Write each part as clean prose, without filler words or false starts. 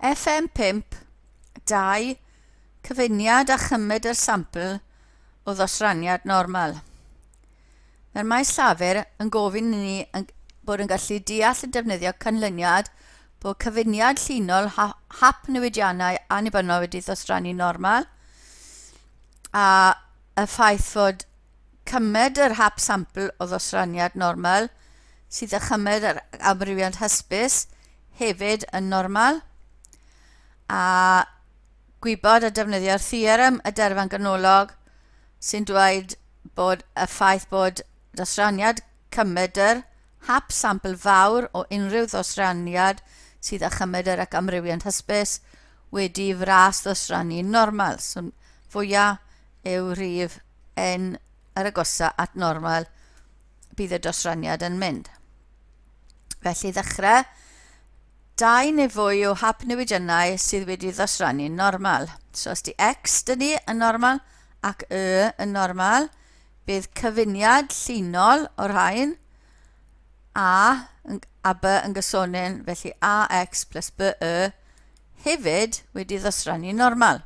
FM5, 2, cyfuniad a chymryd yr sampl o ddosraniad normal. Mae'r maes llafur yn gofyn i ni yn, bod yn gallu deall a defnyddio canlyniad bod cyfuniad llinol ha, hap newidiannau annibynnol wedi ddosrannu normal a y ffaith fod cymed yr hap sampl o ddosraniad normal sydd â chymed yr amrywiant hysbys hefyd yn normal, a gwybod a defnyddio'r theorem y derfan ganolog sy'n dweud bod y ffaith bod dosraniad cymedr hap sampl fawr o unrhyw ddosraniad sydd â chymedr ac amrywiant hysbys wedi fras ddosrannu normal. So fwyaf yw rhif n yr agosa at normal bydd y dosraniad yn mynd. Felly ddechrau, dau neu fwy o hap newidiannau sydd wedi ddosrannu'n normal. So os di x dyn ni yn normal ac y yn normal, bydd cyfuniad llinol o'r rhain a, a b yn gysonyn, felly ax plus by hefyd wedi ddosrannu'n normal.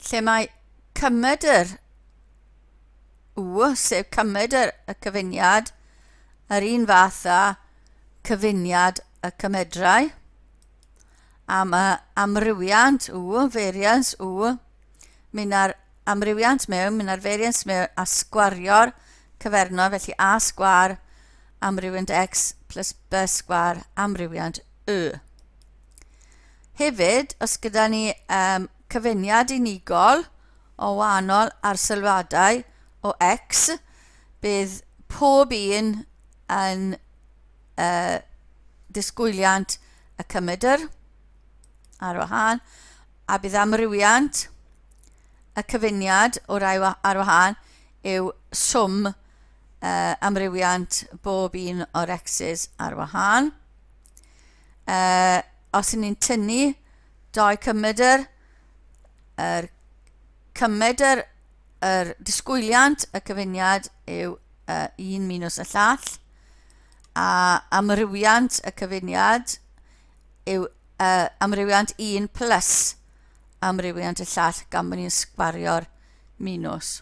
Lle mae cymedr U, sef cymedr y cyfuniad, yr un fath â cyfuniad y cymedrau, a mae amrywiant U, variance U, mynd ar amrywiant mewn, mynd ar variance mewn a sgwario'r cyfernod, felly A sgwar amrywiant X plus B sgwar amrywiant Y. Hefyd, os gyda ni um, cyfuniad unigol o wahanol arsylwadau o X, bydd pob un yn uh, disgwyliant y cymedr ar wahân, a bydd amrywiant y cyfuniad o rai ar wahân yw swm uh, amrywiant bob un o'r X's ar wahân. Uh, os ydyn ni'n tynnu doi cymedr, yr cymedr, yr disgwyliant, y cyfuniad yw uh, un minus y llall, a amrywiant y cyfuniad yw uh, amrywiant 1 plus amrywiant y llall gan bod ni'n sgwario'r minus.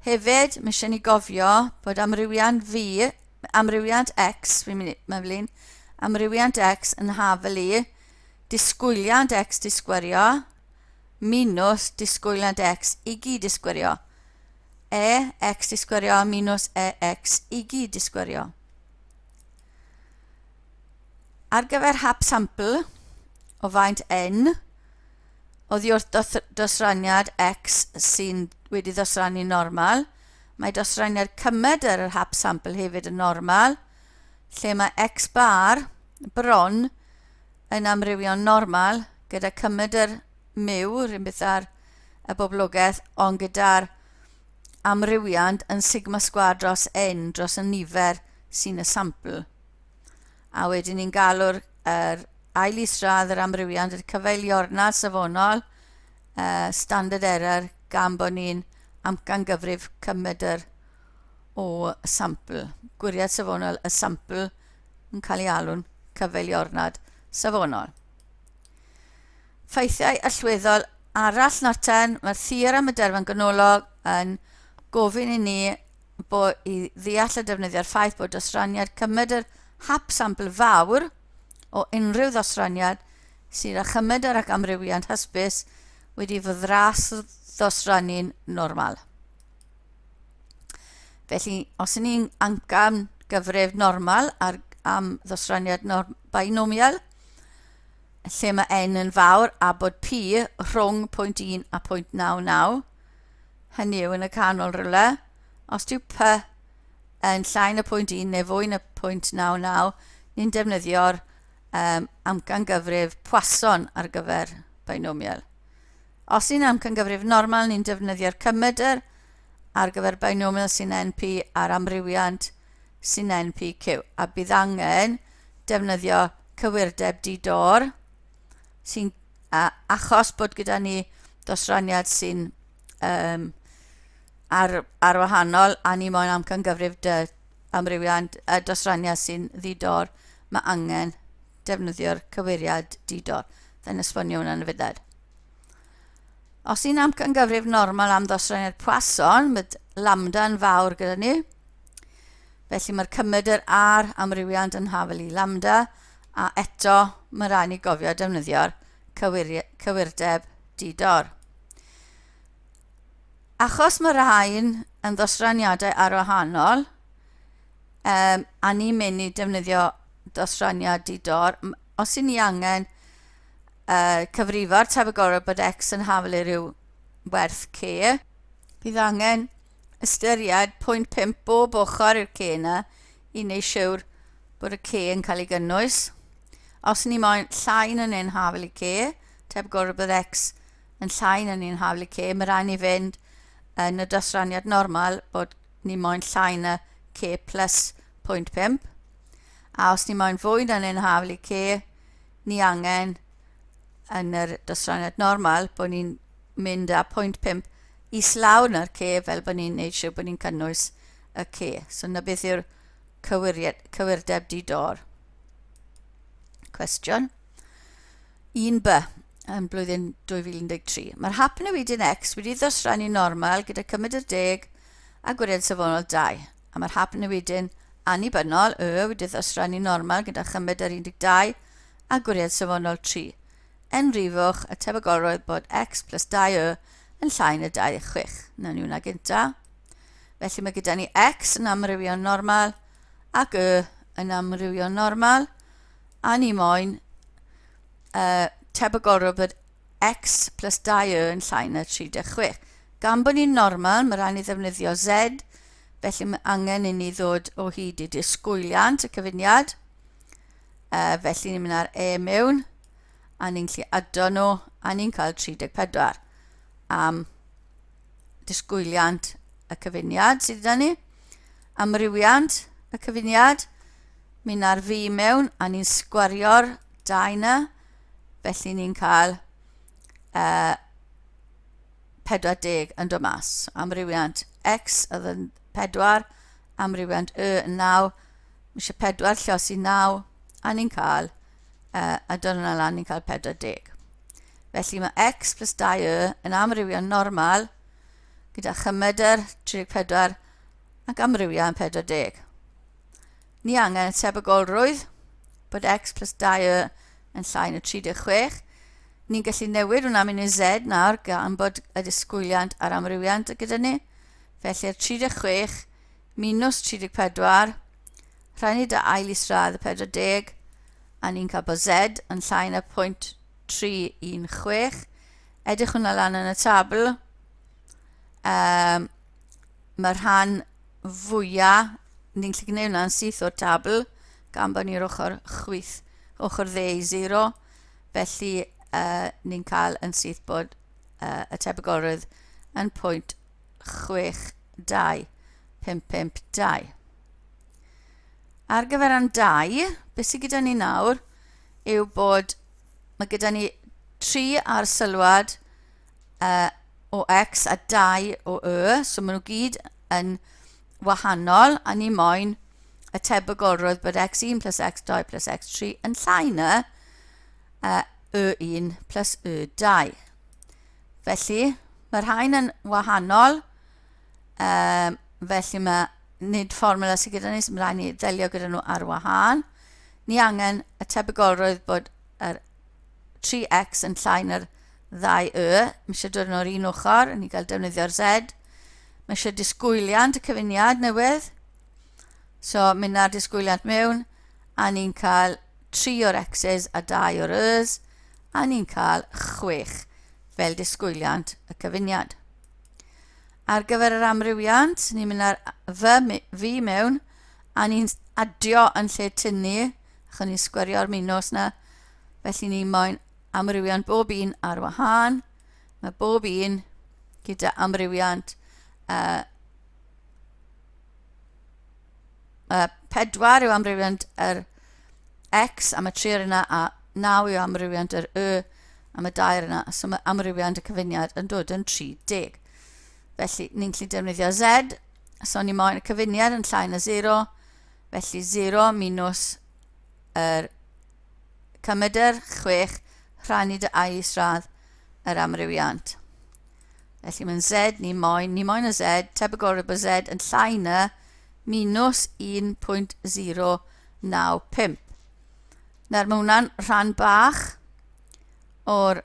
Hefyd, mae eisiau ni gofio bod amrywiant V, amrywiant X, fi'n mynd, mae'n flin, amrywiant X yn hafel i disgwyliant X disgwyrio minus disgwyliant X i gyd disgwyrio. E, X disgwyrio minus E, X i gyd disgwyrio. Ar gyfer hap sampl o faint N, oddi wrth dosraniad X sy'n wedi ddosrannu normal. Mae dosraniad cymedr yr hap sampl hefyd yn normal, lle mae X bar bron yn amrywio'n normal gyda cymedr myw, rhywun beth ar y boblogaeth, ond gyda'r amrywiant yn sigma sgwâr dros n dros y nifer sy'n y sampl. A wedyn ni'n galw'r er ail isradd yr amrywiant yr cyfeiliornad safonol, uh, standard error, gan bod ni'n amcangyfrif cymedr o sampl. Gwiriad safonol y sampl yn cael ei alw'n cyfeiliornad safonol. Ffeithiau allweddol arall Norton, mae'r theorem y derfyn ganolog yn gofyn i ni bod i ddeall a defnyddio'r ffaith bod dosraniad cymedr hap sampl fawr o unrhyw ddosraniad sydd â chymedr ac amrywiant hysbys wedi fyddras ddosrannu'n normal. Felly, os ydyn ni'n amcan gyfrif normal ar, am ddosraniad norm, binomial, lle mae n yn fawr a bod p rhwng 0.1 a 0.99, hynny yw yn y canol rhywle, os dyw p yn llai na 0.1 neu fwy na 0.99, ni'n defnyddio'r um, amcangyfrif Poisson ar gyfer binomial. Os ni'n amcangyfrif normal, ni'n defnyddio'r cymedr ar gyfer binomial sy'n NP a'r amrywiant sy'n NPQ. A bydd angen defnyddio cywirdeb di-dor sy'n achos bod gyda ni dosraniad sy'n um, ar, ar wahanol a ni moyn amcangyfrif dy amrywiant y dosraniad sy'n ddi-dor, mae angen defnyddio'r cyfeiriad di-dor. Fe'n esbonio hwnna yn y funud. Os ni'n amcangyfrif normal am ddosraniad Poisson, mae lambda yn fawr gyda ni. Felly mae'r cymedr a'r amrywiant yn hafel i lambda, a eto mae rhaid ni gofio defnyddio'r cywirdeb di-dor. Achos mae rhain yn ddosraniadau arwahanol, a ni'n mynd i defnyddio dosraniad di-dor, os i ni angen cyfrifo'r tebygolrwydd bod x yn hafal i ryw werth c, bydd angen ystyried 0.5 bob ochr i'r c yna i wneud siwr bod y c yn cael ei gynnwys. Os ni moyn llai na neu'n hafal i c, tebygolrwydd bod x yn llai na neu'n hafal i c, mae rhaid ni fynd yn y dosraniad normal bod ni moyn llai na c plus 0.5. A os ni moyn fwy na neu'n hafal i c, ni angen yn yr dosraniad normal bod ni'n mynd â 0.5 islaw na'r C fel bod ni'n neud siŵr bod ni'n cynnwys y C. So na beth yw'r cywirdeb di-dor. Cwestiwn. 1B yn blwyddyn 2013. Mae'r hap newidyn X wedi ddosrannu normal gyda cymryd yr deg a gwiriad safonol 2. A mae'r hap newidyn annibynnol, Y, wedi ddosrannu normal gyda chymryd yr 12 a gwiriad safonol 3. Enrifwch y tebygolrwydd bod x plus 2y yn llai na 26. Nawn ni hwnna gynta. Felly mae gyda ni x yn amrywio'n normal ac y yn amrywio'n normal a ni moyn tebygolrwydd bod x plus 2y yn llai na 36. Gan bod ni'n normal, mae rhaid ni ddefnyddio z, felly mae angen i ni ddod o hyd i disgwyliant y cyfuniad. Felly ni'n mynd ar e mewn, a ni'n gallu ado nhw, a ni'n cael 34 am disgwyliant y cyfuniad sydd gyda ni. Amrywiant y cyfuniad, mynd ar fi mewn, a ni'n sgwario'r dau na, felly ni'n cael 40 yn dod mas. Amrywiant x oedd yn 4, amrywiant y yn 9, mae eisiau 4 llos i 9, a ni'n cael, a dod yna lan, ni'n cael 40. Felly mae x plus 2y yn amrywio'n normal gyda chymedr 34 ac amrywio yn 40. Ni angen y tebygolrwydd bod x plus 2y yn llai na 36. Ni'n gallu newid hwnna mynd i z nawr gan bod y disgwyliant a'r amrywiant gyda ni. Felly'r 36 minus 34, rhaid ni dy ail isradd y 40, a ni'n cael bod z yn llai na 0.316. Edrych hwnna lan yn y tabl. Mae'r rhan fwyaf, ni'n gallu gwneud hwnna'n syth o'r tabl, gan bod ni'r ochr chwith, ochr dde i 0. Felly ni'n cael yn syth bod y tebygolrwydd yn 0.62552. Ar gyfer am 2, beth sydd gyda ni nawr yw bod mae gyda ni 3 ar sylwad o x a 2 o y, so maen nhw gyd yn wahanol, a ni moyn y tebygolrwydd bod x1 plus x2 plus x3 yn llai na y1 plus y2. Felly, mae'r rhain yn wahanol, felly mae nid fformula sydd gyda ni, so mae rhaid ni ddelio gyda nhw ar wahân. Ni angen y tebygolrwydd bod yr 3x yn llai na'r ddau y. Mae eisiau dod yn o'r un ochr, ni gael defnyddio'r z. Mae eisiau disgwyliant y cyfuniad newydd. So, mynd â'r disgwyliant mewn, a ni'n cael 3 o'r x's a 2 o'r y's, a ni'n cael 6 fel disgwyliant y cyfuniad. Ar gyfer yr amrywiant, ni'n mynd â'r V mewn, a ni'n adio yn lle tynnu, achos ni'n sgwario'r minws na. Felly ni'n moyn amrywiant bob un ar wahân. Mae bob un gyda amrywiant 4 yw amrywiant yr x am y 3 ar yna a 9 yw amrywiant yr y am y 2 ar yna. So mae amrywiant y cyfuniad yn dod yn 30. Felly ni'n gallu defnyddio z. So ni moyn y cyfuniad yn llai na 0. Felly 0 minus yr cymedr 6 rhannu dy ail isradd yr amrywiant. Felly mae'n Z ni moyn, ni moyn y Z, tebygolrwydd bod Z yn llai na minus 1.095. Nawr mae hwnna'n rhan bach o'r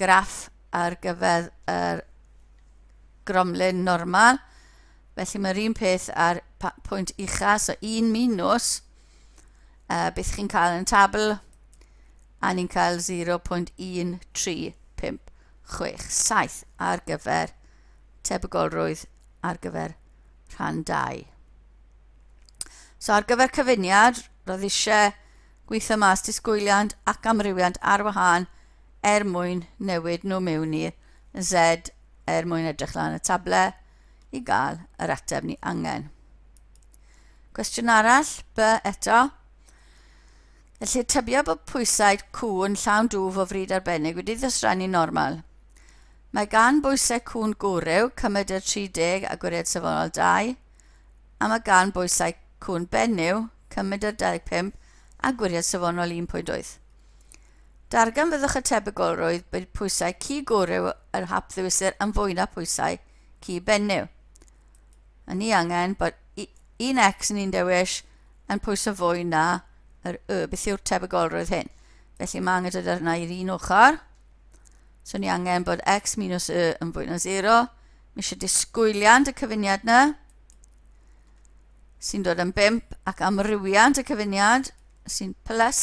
graff ar gyfer yr gromlin normal. Felly mae'r un peth ar pwynt ucha, so 1 minus beth chi'n cael yn y tabl, a ni'n cael 0.13567 ar gyfer tebygolrwydd ar gyfer rhan 2. So ar gyfer cyfuniad, roedd eisiau gweithio mas disgwyliant ac amrywiant ar wahân er mwyn newid nhw mewn i Z er mwyn edrych lan y table i gael yr ateb ni angen. Cwestiwn arall, B eto. Felly tybio bod pwysau cŵn llawn dwf o fryd arbennig wedi ddosrannu normal. Mae gan bwysau cŵn gwryw cymedr 30 a gwiriad safonol 2, a mae gan bwysau cŵn benyw cymedr 25 a gwiriad safonol 1.8. Darganfyddwch y tebygolrwydd bod pwysau ci gwryw yr hap ddewisir yn fwy na pwysau ci benyw. A ni angen bod un X ni'n dewis yn pwyso fwy na yr Y. Beth yw'r tebygolrwydd hyn? Felly mae angen dod arna i'r un ochr. So ni angen bod x minus y yn fwy na 0. Mae eisiau disgwyliant y cyfuniad na, sy'n dod yn 5, ac amrywiant y cyfuniad sy'n plus.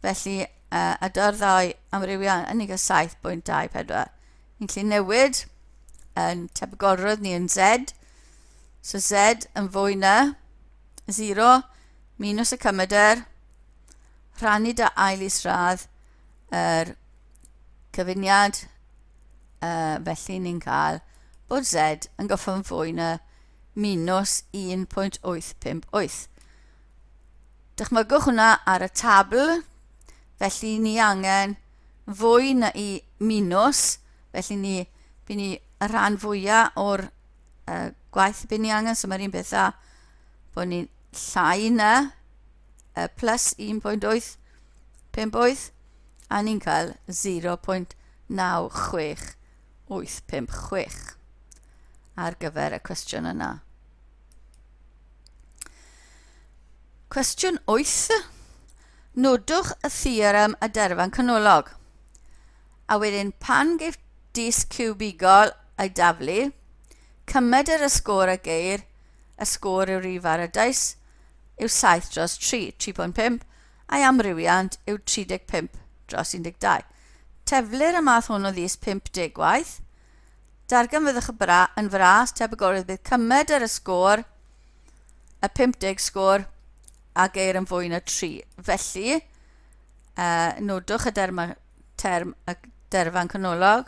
Felly, a dy'r ddau amrywiant yn ni'n cael 7.24. Ni'n gallu newid yn tebygolrwydd ni yn z. So z yn fwy na 0 minus y cymedr, rhannu da ail isradd yr cyfuniad, felly ni'n cael bod z yn goffon fwy na minus 1.858. Dychmygwch hwnna ar y tabl, felly ni angen fwy na i minus, felly ni, by ni y rhan fwyaf o'r gwaith by ni angen, so mae'r un peth â bod ni'n llai na plus 1.858 a ni'n cael 0.96856 ar gyfer y cwestiwn yna. Cwestiwn 8. Nodwch y theorem y derfan canolog. A wedyn pan geiff disg ciwbigol ei daflu, cymedr y sgôr a geir, y sgôr yw rif ar y dais, yw 7 dros 3, 3.5, a'i amrywiant yw 35 dros 12. Teflir y math hwn o ddis 50 gwaith. Darganfyddwch y bra yn fras, tebygolrwydd bydd cymedr y sgôr, y 50 sgôr, a geir yn fwy na 3. Felly, nodwch y derma, term y derfan canolog,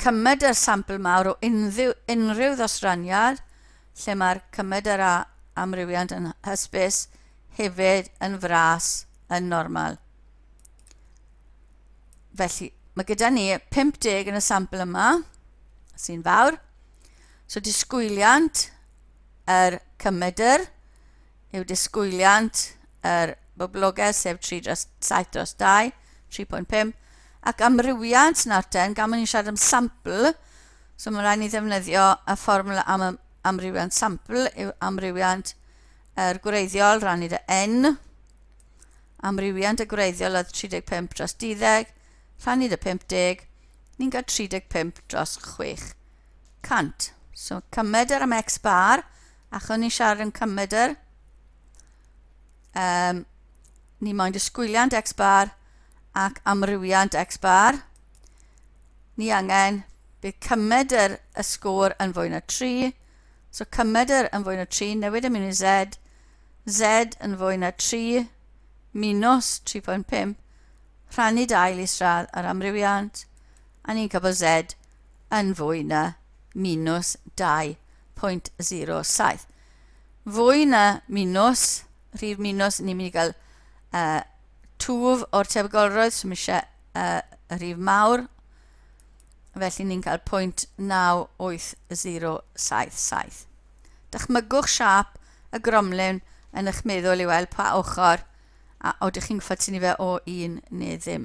cymedr sampl mawr o unrhyw, unrhyw ddosraniad, lle mae'r cymedr a amrywiant yn hysbys hefyd yn fras yn normal. Felly, mae gyda ni 50 yn y sampl yma, sy'n fawr. So disgwyliant yr cymedr yw disgwyliant yr boblogaeth, sef 3 dros 7 dros 2, 3.5, ac amrywiant nawr ten, gan bod ni'n siarad am sampl, so mae rhaid ni ddefnyddio y fformwla am amrywiant sampl yw amrywiant yr gwreiddiol rannu dy n, Amrywiant y gwreiddiol oedd 35 dros 12, rhannu dy 50, ni'n cael 35 dros 600. So cymedr am x bar, achos ni'n siarad am cymedr, ni moyn disgwyliant x bar ac amrywiant x bar. Ni angen bydd cymedr y sgôr yn fwy na 3, so cymedr yn fwy na 3, newid y mewn i z, Z yn fwy na 3 minus 3.5 rhannu 2 isradd ar amrywiant, a ni'n cael bod Z yn fwy na minus 2.07. Fwy na minus, rhif minus, ni'n mynd i gael twf o'r tebygolrwydd, so mae eisiau y rhif mawr, felly ni'n cael 0.98077. Dychmygwch siâp y gromlin yn eich meddwl i weld pa ochr A odych chi'n gwybod tynnu fe o 1 neu ddim.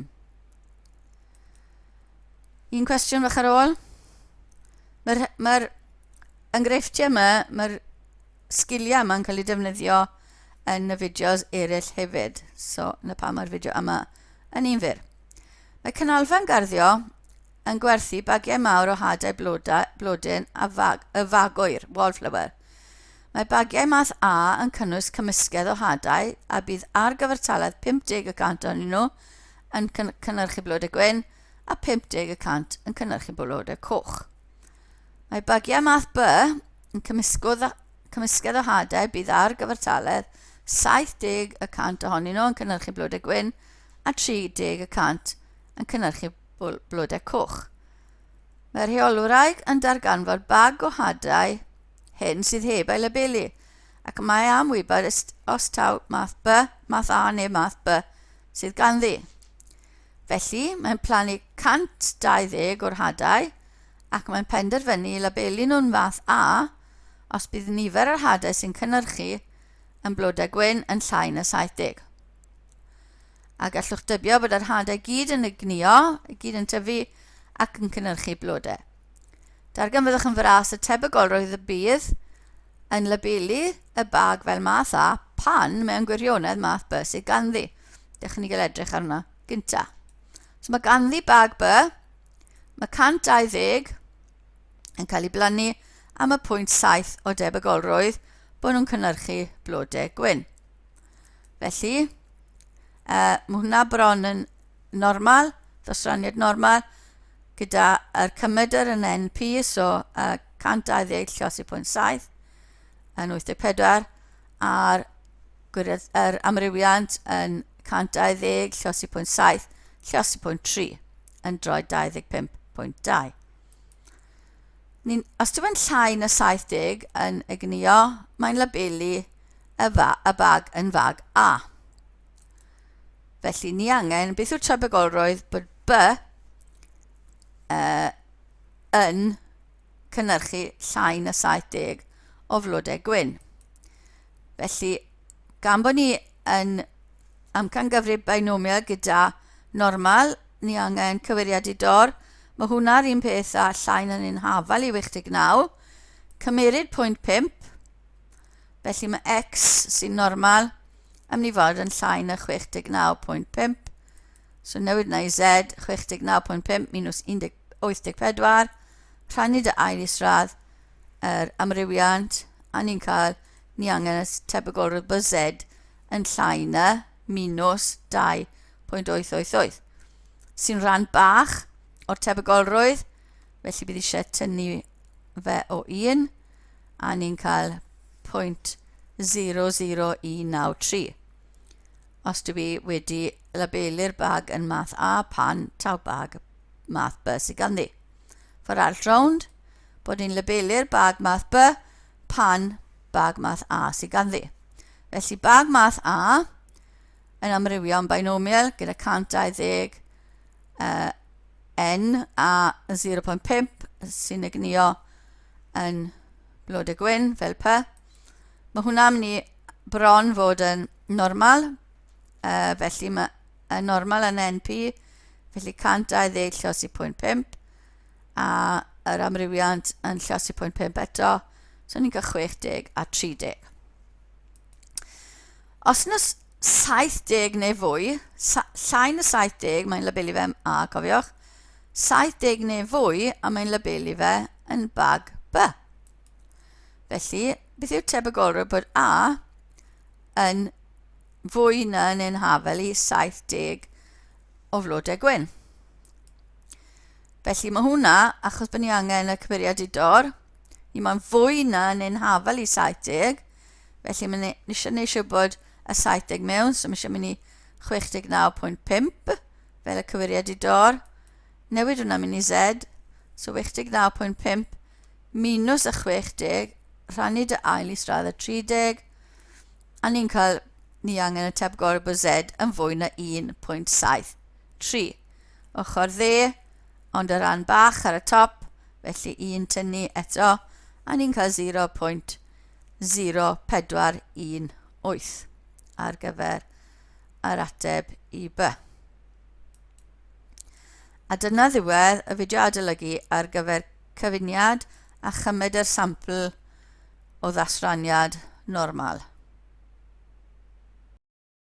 Un cwestiwn fach ar ôl. Mae'r mae enghreifftiau yma, mae'r sgiliau yma'n cael eu defnyddio yn y fideos eraill hefyd. So, na pam mae'r fideo yma yn un fyr. Mae canolfan garddio yn gwerthu bagiau mawr o hadau bloda, blodyn a fag, y fagwyr, wallflower. Mae bagiau math A yn cynnwys cymysgedd o hadau a bydd ar gyfartaledd 50 y cant ohonyn nhw yn cynhyrchu blodau gwyn a 50 y cant yn cynhyrchu blodau coch. Mae bagiau math B yn cymysgedd o hadau bydd ar gyfartaledd 70 y cant ohonyn nhw yn cynhyrchu blodau gwyn a 30 y cant yn cynhyrchu blodau coch. Mae'r rheolwraig yn darganfod bag o hadau hyn sydd heb ei labelu, ac mae am wybod os taw math B, math A neu math B sydd ganddi. Felly, mae'n plannu 120 o'r hadau ac mae'n penderfynu i labelu nhw'n fath A os bydd nifer yr hadau sy'n cynhyrchu yn blodau gwyn yn llai na 70. A gallwch dybio bod yr hadau gyd yn ignio, i gyd yn tyfu ac yn cynhyrchu blodau. Darganfyddwch yn fras y tebygolrwydd y bydd yn labelu y bag fel math A pan mewn gwirionedd math B sydd ganddi. Dewch i ni gael edrych ar hwnna gynta. So mae ganddi bag B, mae 120 yn cael ei blannu am y pwynt 7 o debygolrwydd bod nhw'n cynhyrchu blodau gwyn. Felly, mae hwnna bron yn normal, ddosraniad normal, gyda yr cymedr yn NP, so 120 llosi pwynt 7 yn 84, a'r gwiriad, yr amrywiant yn 120 llosi pwynt 7 llosi pwynt 3 yn droi 25.2. Ni'n, os dyw e'n llai na 70 yn egnio, mae'n labelu y, fa, y bag yn fag A. Felly ni angen, beth yw'r tebygolrwydd bod B yn cynhyrchu llai na 70 o flodau gwyn. Felly, gan bod ni yn amcangyfrif binomial gyda normal, ni angen cyfeiriad i dor. Mae hwnna'r un peth â llai na ni'n hafal i 89. Cymeryd pwynt 5. Felly mae x sy'n normal am ni fod yn llai na 69.5. So newid na i z, 69.5 minus 84, rhannu dy ail isradd yr amrywiant, a ni'n cael, ni angen y tebygolrwydd bod z yn llai na minus 2.888, sy'n rhan bach o'r tebygolrwydd, felly bydd eisiau tynnu fe o 1, a ni'n cael 0.00193. Os dw i wedi labelu'r bag yn math A pan taw bag math B sydd ganddi. Ffordd arall rownd, bod ni'n labelu'r bag math B pan bag math A sydd ganddi. Felly bag math A yn amrywio'n binomial gyda 120 N a 0.5 sy'n egnio yn blodau gwyn fel P. Mae hwnna'n mynd i bron fod yn normal, felly mae y normal yn NP, felly 120 llosi 0.5 a yr amrywiant yn llosi 0.5 eto, so ni'n cael 60 a 30. Os yna 70 neu fwy, llai na 70, mae'n labelu fe A, cofiwch, 70 neu fwy, a mae'n labelu fe yn bag B. Felly, beth yw'r tebygolrwydd bod A yn fwy na neu'n hafel i 70 o flodau gwyn? Felly mae hwnna, achos bod ni angen y cyfeiriad i dor, ni mae'n fwy na neu'n hafel i 70, felly mae ni eisiau gwneud siŵr bod y 70 mewn, so mae eisiau mynd i 69.5 fel y cyfeiriad i dor. Newid hwnna mynd i Z, so 69.5 minus y 60, rhannu dy ail i stradd y 30, a ni'n cael, ni angen y tebgor bod Z yn fwy na 1.73. Ochr dde, ond y ran bach ar y top, felly 1 tynnu eto, a ni'n cael 0.0418 ar gyfer a'r ateb i B. A dyna ddiwedd y fideo adolygu ar gyfer cyfuniad a chymryd yr sampl o ddasraniad normal.